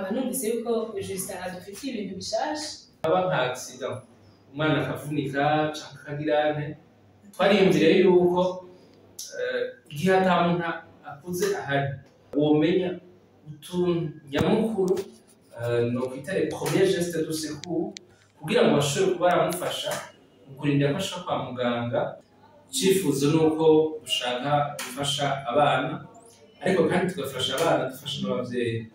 Nkaba numvise yuko Justin adufitiye ibintu bishasha. Aba nka accident, umwana akavunika canke akagira nte, twariyumvire yuko igihe ata muntu akuze ahari womenya utuntu nyamukuru, nokwita les premiers gestes de secours, kugira ngo bashobore kuba baramufasha mu kurindira ko ashika kwa muganga. Icifuzo ni uko dushaka gufasha abana, ariko kandi tugafasha abana dufasha n'abavyeyi.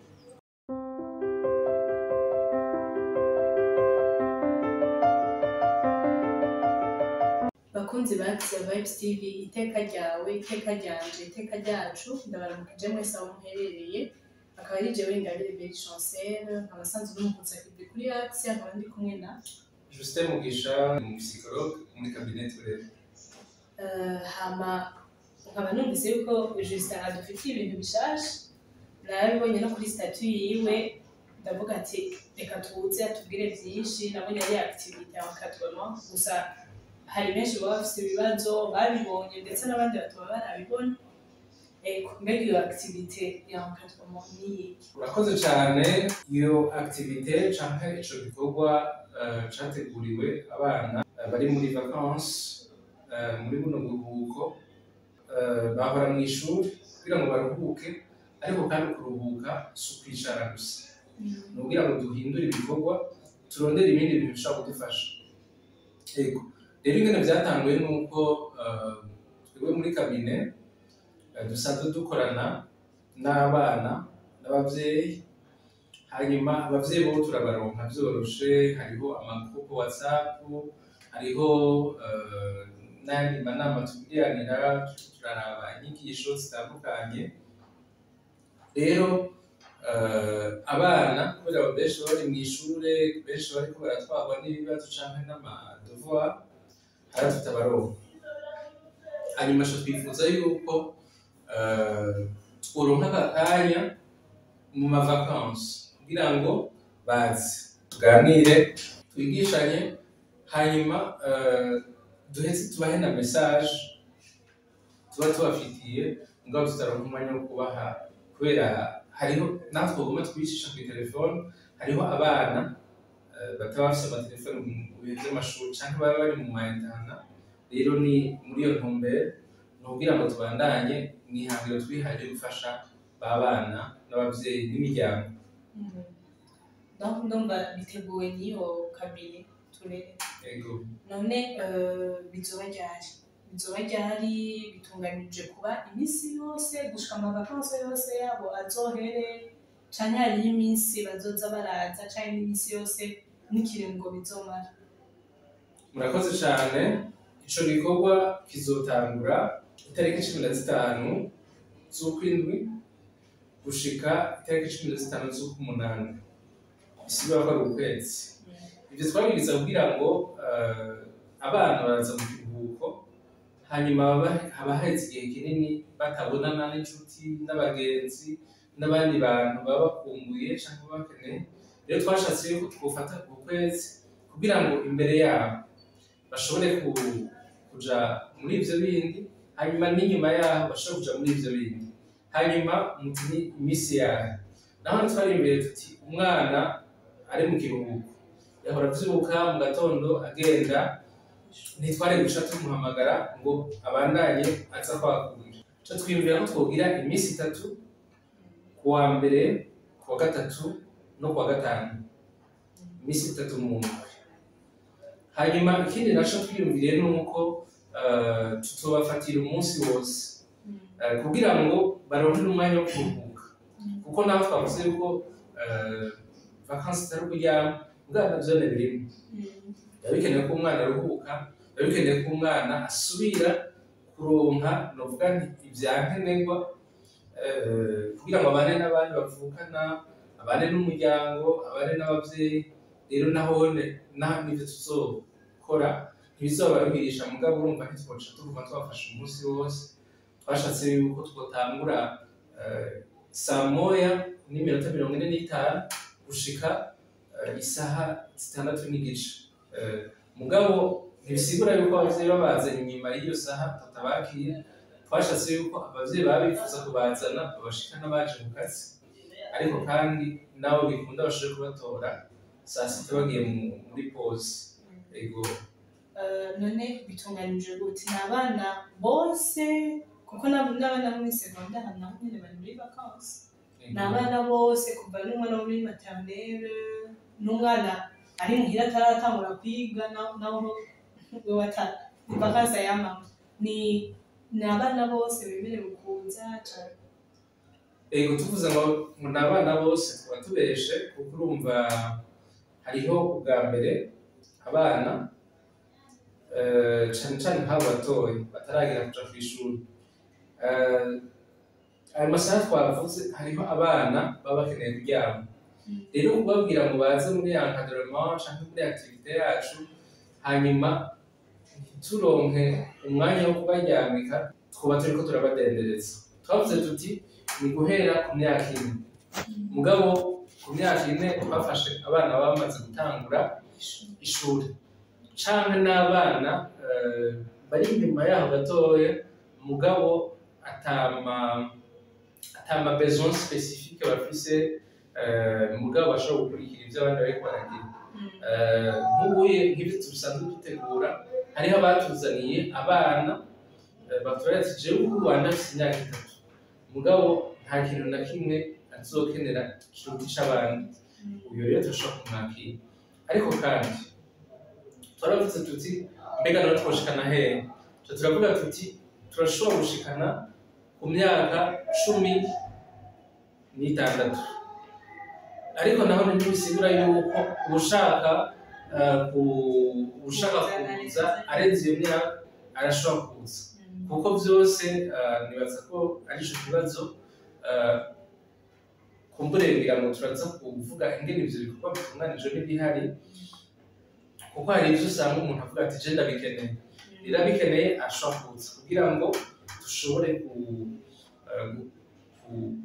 Bakunzi ba Axia Vibes TV, iteka ryawe, iteka ryanje, iteka ryacu, ndabaramukije mwese aho muherereye. Akaba ari jewe Ingabire Belle Chancel, nkaba nsanzwe n'umukonsakibi kuri Axia, nkaba ndi kumwe na Justin Mugisha, umu psychologue muri cabinet Turere. Hama nkaba numvise yuko Justin adufitiye ibintu bishasha. Narabibonye no kuri statut yiwe, ndavuga ati reka tuze atubwire byinshi. Nabonye ari activité encadrement gusa, hari benshi baba bafise ibibazo babibonye, ndetse n'abandi bataba barabibona. Ego, mbega iyo activité ya encadrement ni iki? Urakoze cyane. Iyo activité canke ico gikorwa categuriwe abana bari muri vacances, muri buno buruhuko, bahora mw'ishuri kugira ngo baruhuke, ariko kandi kuruhuka si ukwicara gusa, ni ukugira ngo duhindure ibikorwa, turondere ibindi bintu bishobora kudufasha. Ego, rero ingene vyatanguye ni uko twebwe muri cabinet dusanzwe dukorana n'abana n'abavyeyi. Hanyuma abavyeyi bo turabaronka vyoroshe, hariho ama groupes WhatsApp, hariho n'ayandi manama tugiriranira, turaraba inyigisho zitandukanye. Rero abana, kubera benshi baba bari mw'ishure, benshi bariko baratwarwa n'ibibazo canke n'ama devoirs, hari tutabaronka. Hanyuma co twifuza yuko tworonka aka kanya mu ma vacances kugira ngo baze tuganire, twigishanye, hanyuma duheze tubahe na message tuba tubafitiye mugabo tutaronka umwanya wo kubaha, kubera hariho natwe twoguma twicisha kuri telefone. Hariho abana bataba bafise amatelefone mu bihe vy'amashuri canke baba bari mu ma internat. Rero ni muri iyo ntumbero, ni ukugira ngo tubandanye mw'ihangiro twihaye ryo gufasha ba bana n'abavyeyi n'imiryango. Donc ndumva biteguwe n'iyo cabinet Turere. Ego. None bizoba ryari? Bizoba ryari? Bitunganije kuba iminsi yose gushika ama vacances yose yabo azohere, canke hariho iminsi bazoza baraza, canke n'iminsi yose, n'ikiringo bizomara? Murakoze cane. Ico gikorwa kizotangura itariki 15 z'ukwindwi gushika itariki 15 z'ukumunani, bisigura ko ari ukwezi. Ivyo twabigize kugira ngo abana baraza mu kiruhuko, hanyuma haba haheze igihe kinini batabonana n'inshuti n'abagenzi n'abandi bantu baba bakumbuye canke bakeneye. Rero twashatse yuko twofata uku kwezi kugira ngo imbere yabo bashobore kuja muri ivyo bindi, hanyuma n'inyuma yaho bashobore kuja muri ivyo bindi. Hanyuma muti ni imisi yahe? Naho twari imbere tuti umwana ari mu kiruhuko yahora avyuka mu gatondo agenda, ntitwari guca tumuhamagara ngo abandanye aza kwakura. Ico twiyumvira ko twogira iminsi itatu: kuwa mbere, kuwa gatatu no kuwa gatanu, iminsi 3 mu ndwi. Hanyuma ikindi naco twiyumviriye ni uko tutobafatira umunsi wose, kugira ngo baronke n'umwanya wo kuruhuka, kuko naho twavuze yuko vacances itari ukuryama, mugabo navyone birimo. Biba bikenewe ko umwana aruhuka, biba bikenewe ko umwana asubira kuronka, novuga nti ivyankenerwa, kugira ngo abane n'abandi bavukana, abane n'umuryango, abane n'abavyeyi. Rero nahone n'ivyo tuzokora ntibizobaruhisha, mugabo urumva ntitwoca tuguma tubafasha umunsi wose. Twashatse yuko twotangura saa 1:45 gushika isaha 6:30. Mugabo ntibisigura yuko abavyeyi babazanye inyuma y'iyo saha tutabakira. Twashatse yuko abavyeyi baba bifuza kubazana babashikana baje mu kazi. Ariko kandi nabo bikunda bashobore kubatora saa 6 bagiye muri pause. Ego. None bitunganije gute? Ni abana bose, kuko n'abana bo muri secondaire nabo nyene bari muri vacances. Ni abana bose, kuva n'umwana wo muri maternelle n'umwana ari muhira ataratangura kwiga, naho we ata vacances yamama. Ni abana bose bemerewe kuza cane? Ego, tuvuze ngo ni abana bose tuba tubeshe, kuko urumva hariho ubwa mbere abana cane cane nk'abo batoyi bataragera kuja kw'ishuri. Ayo masaha twavuze, hariho abana baba bakeneye kuryama. Rero kubabwira ngo baze muri encadrement canke muri activité yacu, hanyuma ntituronke umwanya wo kubaryamika, twoba turiko turabadendereza. Twavuze tuti ni guhera ku myaka 4. Mugabo ku myaka 4 twafashe abana baba bamaze gutangura ishuri canke n'abana bari inyuma yaho gatoya, mugabo atama besoin spécifique bafise, mugabo bashobora gukurikira ivyo abandi bariko baragira. Nk'ubuye nk'ivyo dusanzwe dutegura, hariho abatuzaniye abana batubwira ati: "Jewe ubu ndafise imyaka 3, mugabo nta kintu na kimwe azokenera kiruta ic'abandi." Uyo rero turashobora kumwakira. Ariko kandi twaravuze tuti: "Mbega none twoshikana hehe?" Tuca turavuga tuti turashobora gushikana ku myaka 16. Ariko naho ntibisigura yuko uwushaka kuza arenze iyo myaka arashobora kuza, kuko vyose nibaza ko arico kibazo. Kumbure ngira ngo turaza kuvuga ingene ivyo bikorwa bitunganijwe n'ibihari, kuko hari ivyo usanga umuntu avuga ati: "Je ndabikeneye." Rero abikeneye ashobora kuza kugira ngo dushobore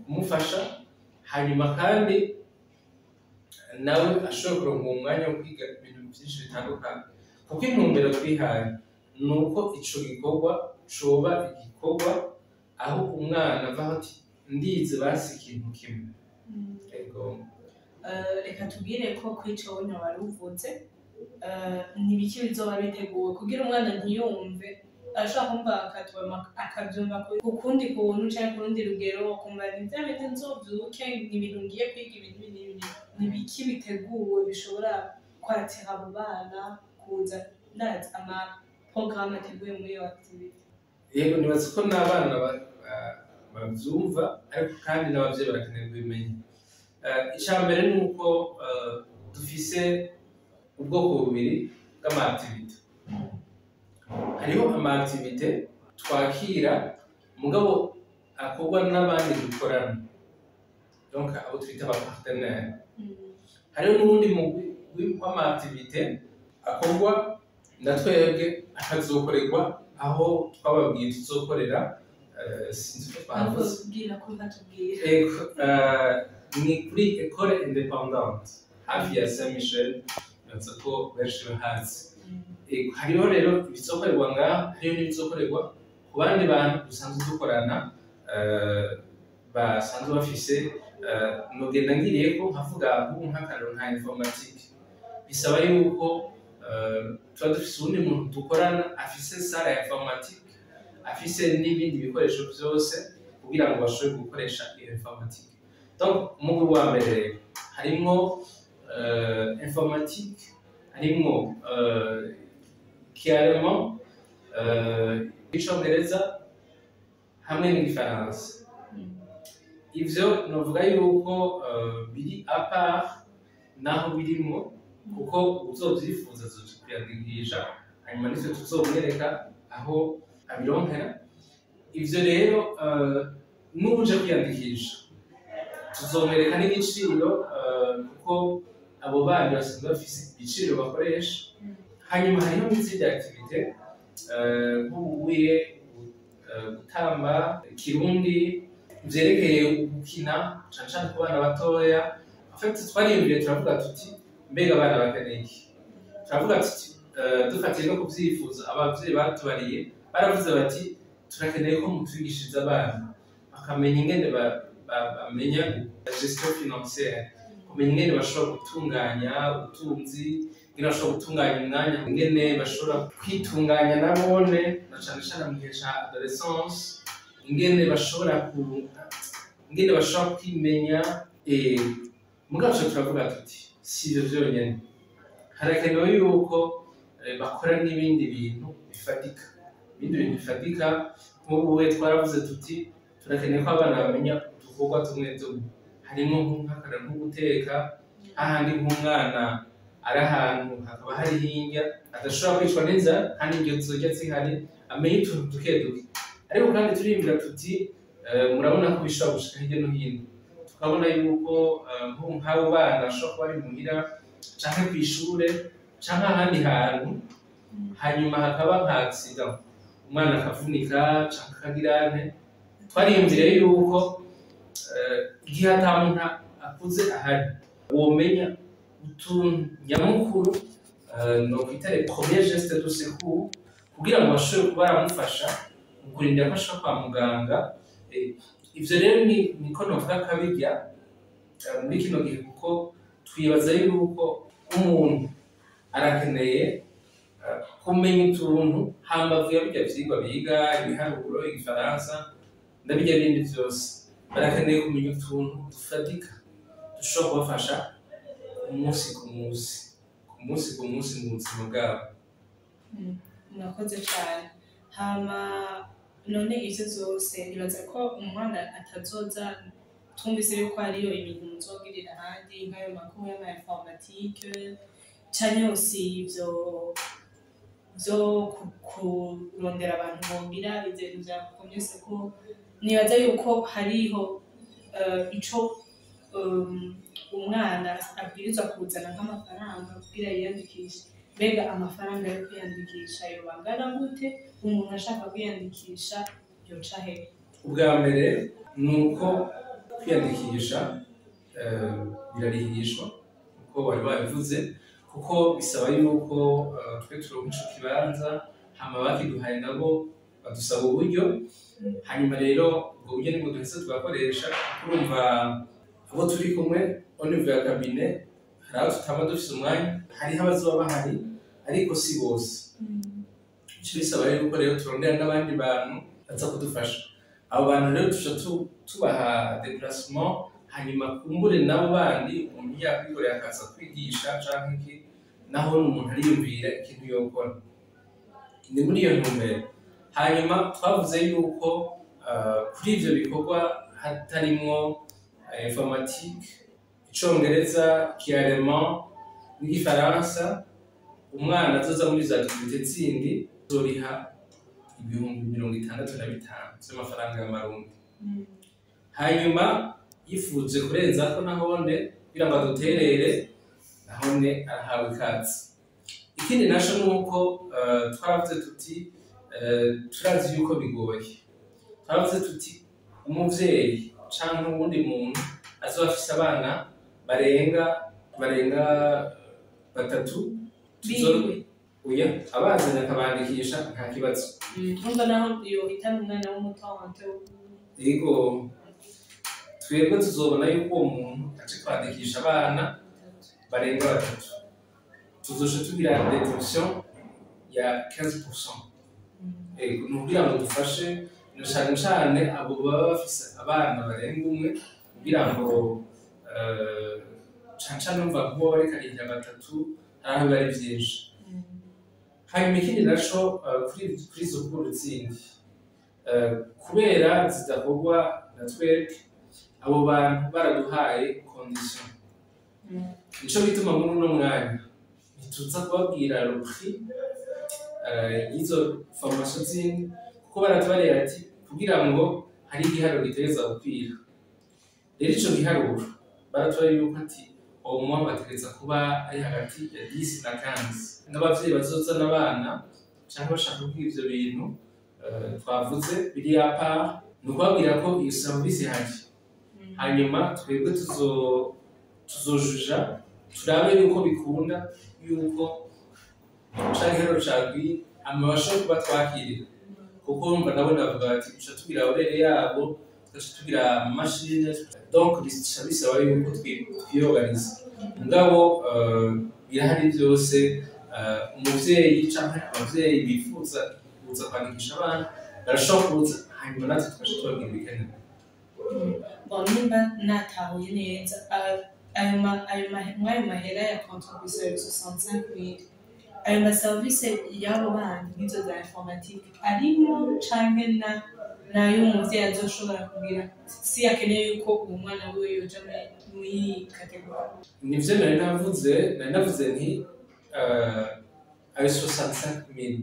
kumufasha, hanyuma kandi nawe ashobore kuronka uwo mwanya wo kwiga ibintu vyinshi bitandukanye, kuko intumbero twihaye ni uko ico gikorwa coba igikorwa aho umwana avaho ati: "Ndize basi ikintu kimwe." Ego. Reka tubwire ko kuri ico wonya wari uvuze, ni ibiki bizoba biteguwe kugira umwana ntiyumve, ashobora kumva akatubama akavyumva ku kundi kuntu canke ku rundi rugero, akumva ni vya bindi nzovyuke, ni ibintu ngiye kwiga ibi n'ibi n'ibi. Ni ibiki biteguwe bishobora kwatira abo bana kuza? Ndazi ama programme ateguye muri iyo activité. Yego, nibaza ko n'abana bavyumva, ariko kandi n'abavyeyi barakeneye kubimenya. Ica mbere ni uko dufise ubwoko bubiri bw'ama activité. Hariho ama activité twakira, mugabo akorwa n'abandi dukorana, donc abo twita aba partenaire. Hariho n'uwundi mugwi w'ama activité akorwa na twebwe, akazokorerwa aho twababwiye tuzokorera. Sinzi ko twavuze. Bwira ko ntatubwira. Ego, ni kuri École Indépendante hafi ya Saint Michel, nibaza ko benshi bahazi. Ego, hariho rero ibizokorerwa ngaho, hariho n'ibizokorerwa ku bandi bantu dusanzwe dukorana, basanzwe bafise. Nogenda ngiriyeko nkavuga nk'ubu nk'akarero nka informatique, bisaba yuko tuba dufise uwundi muntu dukorana afise salle ya informatique, afise n'ibindi bikoresho vyose kugira ngo bashobore gukoresha iyo informatique. Donc umugwi wa mbere rero harimwo informatique, harimwo kiallemand, icongereza hamwe n'igifaransa. Ivyo novuga yuko biri à part naho birimwo, kuko uzovyifuza azoja kwiyandikisha, hanyuma nitwe tuzomwereka aho abironkera. Ivyo rero n'uje kwiyandikisha tuzomwereka n'igiciro, kuko abo bandi basanzwe bafise ibiciro bakoresha. Hanyuma hariho n'izindi activité, nk'ubuye gutamba kirundi, vyerekeye gukina cane cane ku bana batoya. En fait twariyumviye turavuga tuti: "Mbega abana bakeneye iki?" Turavuga tuti dufatiye no kuvyifuza abavyeyi batubariye, baravuze bati: "Turakeneye ko mutwigishiriza abana bakamenya ingene bamenya gestion financière, kumenya ingene bashobora gutunganya ubutunzi, ingene bashobora gutunganya umwanya, ingene bashobora kwitunganya nabone, na cane cane mu gihe ca adolescence, ingene bashobora kwimenya. Mugabo tuca turavuga tuti si ivyo vyonyene, harakenewe yuko bakora n'ibindi bintu bifatika, ibindi bintu bifatika. Nk'ubu twaravuze tuti turakeneye ko abana bamenya udukorwa tumwe tumwe, harimo nk'akarero nko guteka, hahandi nk'umwana ari ahantu hakaba hari hirya adashobora kwicwa n'inzara kandi indyo zirya zihari, amenye utuntu duke duke. Ariko kandi turiyumvira tuti murabona ko bishobora gushika hirya no hino, tukabona yuko nk'abo bana bashobora kuba bari muhira canke kw'ishure canke ahandi hantu, hanyuma hakaba nka accident, umwana akavunika canke akagira ante. Twariyumvire yuko igihe ata muntu akuze ahari womenya utuntu nyamukuru, nokwita les premiers gestes de secours, kugira ngo bashobore kuba baramufasha mu kurindira ko ashika kwa muganga. Ivyo rero niko novuga akabirya muri kino gihe, kuko twibaza yuko umuntu arakeneye kumenya utuntu hambavu ya birya vyigwa biga, ibiharuro, igifaransa na birya bindi vyose. Barakeneye kumenya utuntu dufatika dushobora kubafasha umunsi ku munsi, ku munsi ku munsi mu buzima bwabo. Murakoze cane. Hama none ivyo vyose, nibaza ko umwana atazoza, twumvise yuko hariyo ibintu muzogirira ahandi, nk'ayo makuru y'ama informatique, canke aussi ivyo vyo kurondera abantu bogira ivyo bintu vya premier secours. Nibaza yuko hariho ico umwana abwirizwa kuzana nk'amafaranga kugira yiyandikishe. Mbega amafaranga yo kwiyandikisha yoba angana gute? Umuntu ashaka kwiyandikisha yoca hehe? Ubwa mbere ni uko kwiyandikisha birarihishwa, uko wari wabivuze, kuko bisaba yuko twe turonka ico kibanza, hama bakiduhaye nabo badusaba uburyo. Hanyuma rero ubwo buryo nibwo duheza tugakoresha. Urumva abo turi kumwe au niveau ya cabinet, hari aho tutaba dufise umwanya, hariho abazoba bahari ariko si bose. Bica bisaba yuko rero turondera n'abandi bantu baza kudufasha. Abo bantu rero tuca tubaha déplacement, hanyuma kumbure nabo bandi umuntu yakwikorera akaza kwigisha canke iki, naho umuntu ariyumvira ikintu yokora. Ni muri iyo ntumbero. Hanyuma twavuze yuko kuri ivyo bikorwa hatarimwo informatique, icongereza, kiallemand n'igifaransa, umwana azoza muri izo activités zindi azoriha 65,000 vy'amafaranga y'amarundi. Hanyuma yifuje kurenzako nahone kugira ngo aduterere, nahone arahawe ikaze. Ikindi naco nuko twaravuze tuti turazi yuko bigoye, twaravuze tuti umuvyeyi canke uwundi muntu azoba afise abana barenga batatu Biwe. Oya, abazanye akabandikisha nta kibazo. Urumva naho yohitana umwana w'umutonto. Yego, twebwe tuzobona yuko uwo muntu aje kwandikisha abana barenga batatu, tuzoca tugira réduction ya 15%. Ego, ni ukugira ngo dufashe na cane cane abo baba bafise abana barenga umwe, kugira ngo cane cane numva nkuwo bariko arihira batatu, hari aho biba ari vyinshi. Hanyuma ikindi naco, kuri izo cours zindi, kubera zidakorwa na twebwe, abo bantu baraduhaye condition. Nico gituma muri uno mwanya ntituza kubabwira le prix y'izo formation zindi, kuko baratubarira ati kugira ngo hari igiharuro gitegerezwa gukwira. Rero ico giharuro baratubarira yuko ati au moins bategereza kuba ari hagati ya 10 na 15. N'abavyeyi bazozana abana canke bashaka kwiga ivyo bintu twavuze biri à part, ni ukubabwira ko iyo service ihari. Hanyuma twebwe tuzojuja turabe yuko bikunda yuko canke igiharuro cagwiye, hama bashobore kuba twakirira, kuko urumva nabo bavuga bati tuca tugira horaire yabo. Tugaca tugira amamashini, donc bica bisaba yuko twiyorganiza. Mugabo birahari byose. Umuvyeyi canke abavyeyi bifuza kuza kwandikisha abana barashobora kuza, hanyuma natwe tugaca tubabwira ibikenewe. Bon, nimba natahuye neza, ayo mahera ya contribution ya 65 000, ayo ma service y'abo bana nk'izo za informatique arimo, canke na nayo umuvyeyi azoshobora kugira si akeneye yuko uwo mwana wiwe yoja muri catégorie? Nivyo nari navuze nti ayo 65 000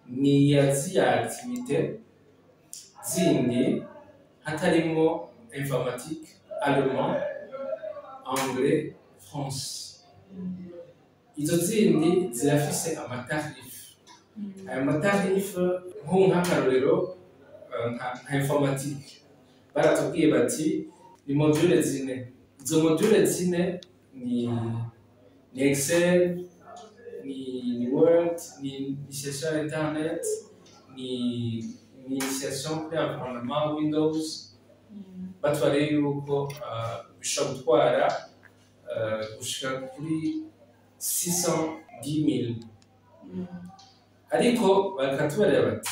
ni ya ziriya activité zindi hatarimwo informatique, allemand, anglais, français. Izo zindi zirafise amatarif. Ayo matarif, nk'ubu nk'akarorero, nka informatique, baratubwiye bati ni module zine. Izo module zine ni Excel, ni Word, ni initiation à internet, ni initiation kuri environnement Windows. Batwariye yuko bishobora gutwara gushika kuri 610 000, ariko bakatubarira bati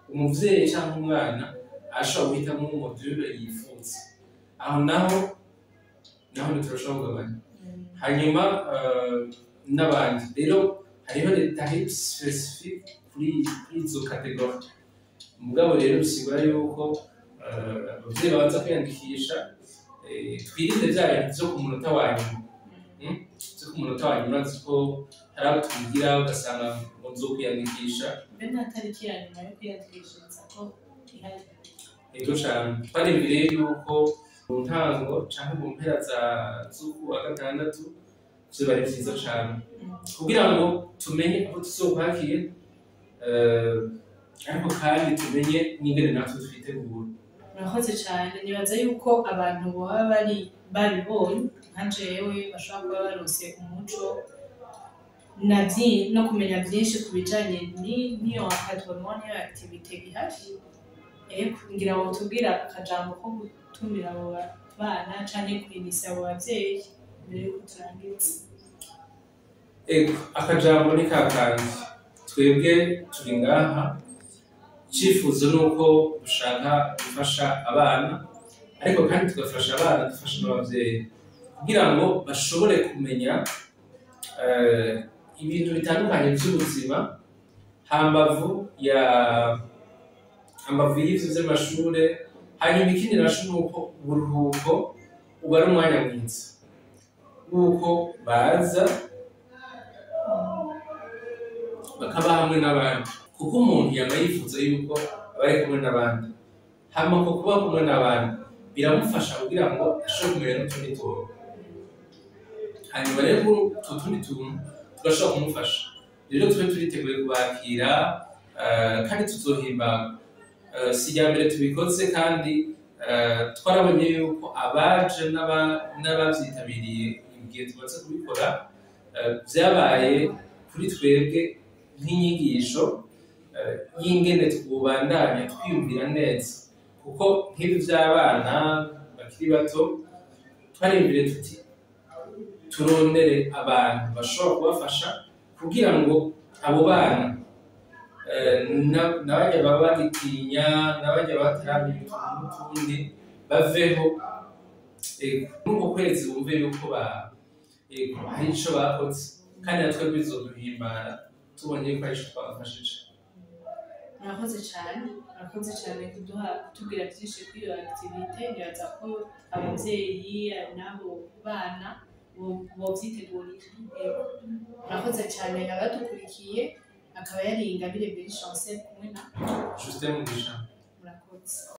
umuvyeyi cyangwa umwana ashobora guhitamo module yifuza. Aho naho ntiturashobora kugabanya. Hanyuma n'abandi rero hariho les tarifs spécifiques kuri izo catégorie. Mugabo rero bisigura yuko abavyeyi babanza kwiyandikisha, twirinde vya bintu vyo ku munota wa nyuma. Vyo ku munota wa nyuma, urazi ko hari abo tubigira ugasanga ngo nzokwiyandikisha. Mbe nta tariki ya nyuma yo kwiyandikishiriza ko ihari? Ego cane, twarindiriye yuko mu ntango canke mu mpera za z'uku wa gatandatu vyoba ari vyiza cane kugira ngo tumenye aho tuzokwakira, ariko kandi tumenye n'ingene natwe twitegura. Murakoze cyane. Nibaza yuko abantu baba bari babibonye nka jewe bashobora kuba baronse umuco no kumenya byinshi ku bijanye n'iyo encadrement, n'iyo activité ihari. Ego, ngira ngo tubwira akajambo ko gutumira abo bana canke kwinisa abo bavyeyi mbere yuko turangiza. Ego, akajambo ni kakandi: twebwe turi ngaha, icyifuzo ni uko dushaka gufasha abana, ariko kandi tugafasha abana, dufasha n'abavyeyi kugira ngo bashobore kumenya ibintu bitandukanye by'ubuzima hambavu y'ivyo vy'amashure. Hanyuma ikindi naco ni uko uburuhuko uba ari umwanya mwiza w'uko baza bakaba hamwe n'abandi, kuko umuntu yama yifuza yuko aba ari kumwe n'abandi. Hama ko kuba kumwe n'abandi biramufasha kugira ngo ashobore kumenya n'utundi tuntu. Hanyuma rero utwo tundi tuntu tugashobora kumufasha. Rero tube turiteguye kubakira, kandi tuzohimbaga. Si irya mbere tubikoze, kandi twarabonye yuko abaje n'abavyitabiriye igihe tumaze kubikora, vyabaye kuri twebwe nk'inyigisho y'ingene twobandanya twiyumvira neza, kuko nk'ibi vy'abana bakiri bato twariyumvire tuti turondere abantu bashobora kubafasha kugira ngo abo bana, n'abarya baba bagitinya, n'abarya bataramenya utuntu n'utundi baveho. Muri uko kwezi bumve yuko hari ico bakoze, kandi natwe bizoduhimbara tubonye yuko hari ico twabafashije. Murakoze cyane, murakoze cyane kuduha, kutubwira byinshi kuri iyo activité. Nibaza ko ababyeyi n'abo bana bovyitegurira. Yego. Murakoze cyane abadukurikiye. Akaba yari Ingabire Beri Chancel kumwe na Justin Mugisha. Murakoze.